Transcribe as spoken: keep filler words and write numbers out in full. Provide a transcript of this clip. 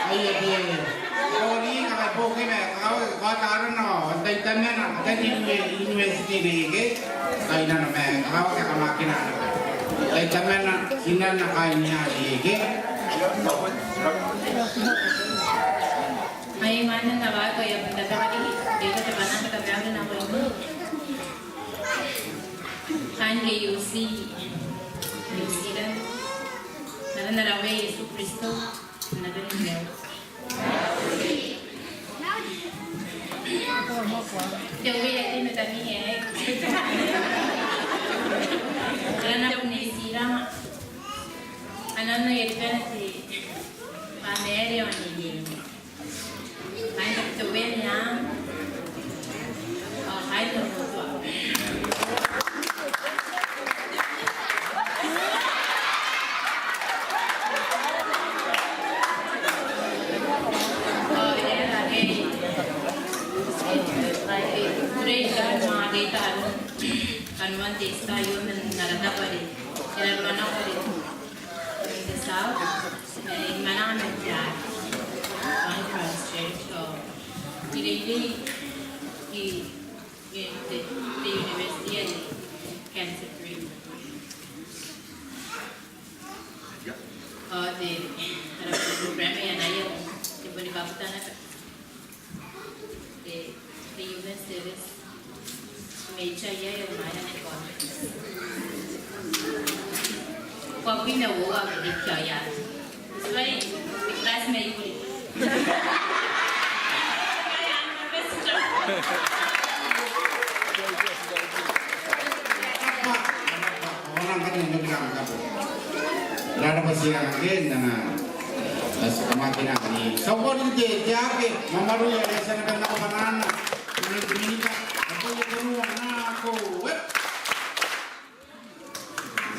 Ai ake, ko ni kakae bwa ke ma kakawaki, ko a taraa naba, tai tamana, tai te university neke, tai nano ma kakawaki, kamakina naba. Tai tamana, inanona, kainna neke. Ai mwaane naba ko ia bata bati, e ko te bana te kameaure nako iai. Kaain te U C, U C kan. N aran ara Uea Iesu Kristo, n aran te Uea. Te Uea te meta ni e. Ara nako ni sira. Ana na ia te bana te. Pamere o ni. Ai te Uea. Ao ai te Uea. Ao e a reke. Ai, e, e, kure i taku ma ke taku. Kanoan te Easter ioman ara tabare. E rarabana kore. Te South, e, I mwananga mai Christchurch, ao I reirei i, i te, te university ae Canterbury. Ao te, ara program ae anne, te boni kabuta naba. Te, te human service. Major iai ao minor ni conference. Ko a bwina uoua ke te kia iai. That's why the class may be. Ko na bati n nang kabo. Ko na bati n nang kabo. Ko na bati n nang kabo. Ko na bati n nang kabo.